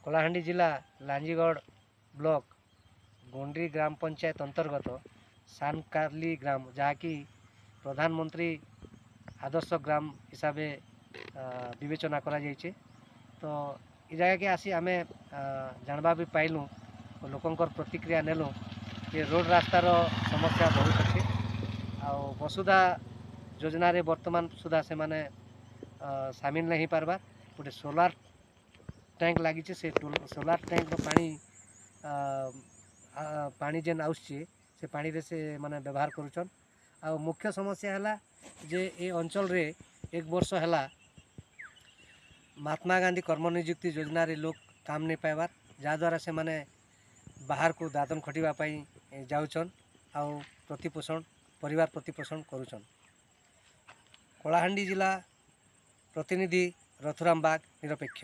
କଳାହାଣ୍ଡି ଜିଲ୍ଲା ଲାଞ୍ଜିଗଡ଼ ବ୍ଲକ ଗୁଣ୍ଡ୍ରି ଗ୍ରାମ ପଞ୍ଚାୟତ ଅନ୍ତର୍ଗତ ସାନକାର୍ଲି ଗ୍ରାମ, ଯାହାକି ପ୍ରଧାନମନ୍ତ୍ରୀ ଆଦର୍ଶ ଗ୍ରାମ ହିସାବେ ବିବେଚନା କରାଯାଇଛେ। ତ ଏ ଜାଗାକେ ଆସି ଆମେ ଜାଣବା ବି ପାଇଲୁ, ଲୋକଙ୍କର ପ୍ରତିକ୍ରିୟା ନେଲୁ ଯେ ରୋଡ଼ ରାସ୍ତାର ସମସ୍ୟା ବହୁତ ଅଛି ଆଉ ବସୁଧା ଯୋଜନାରେ ବର୍ତ୍ତମାନ ସୁଦ୍ଧା ସେମାନେ ସାମିଲ ନାଇଁ ହେଇପାରବାର୍। ଗୋଟେ ସୋଲାର ଟ୍ୟାଙ୍କ ଲାଗିছে, ସେ ସୋଲାର ଟ୍ୟାଙ୍କର ପାଣି ଯେନ୍ ଆସୁଛି, ସେ ପାଣିରେ ସେ ମାନେ ବ୍ୟବହାର କରୁଛନ୍। ଆଉ ମୁଖ୍ୟ ସମସ୍ୟା ହେଲା ଯେ ଏ ଅଞ୍ଚଳରେ ଏକ ବର୍ଷ ହେଲା ମହାତ୍ମା ଗାନ୍ଧୀ କର୍ମ ନିଯୁକ୍ତି ଯୋଜନାରେ ଲୋକ କାମ ନେଇ ପାଇବାର୍, ଯାହାଦ୍ୱାରା ସେମାନେ ବାହାରକୁ ଦାଦନ ଖଟିବା ପାଇଁ ଯାଉଛନ୍ ଆଉ ପ୍ରତିପୋଷଣ ପରିବାର ପ୍ରତିପୋଷଣ କରୁଛନ୍। କଳାହାଣ୍ଡି ଜିଲ୍ଲା ପ୍ରତିନିଧି ରଥୁରାମ ବାଗ, ନିରପେକ୍ଷ।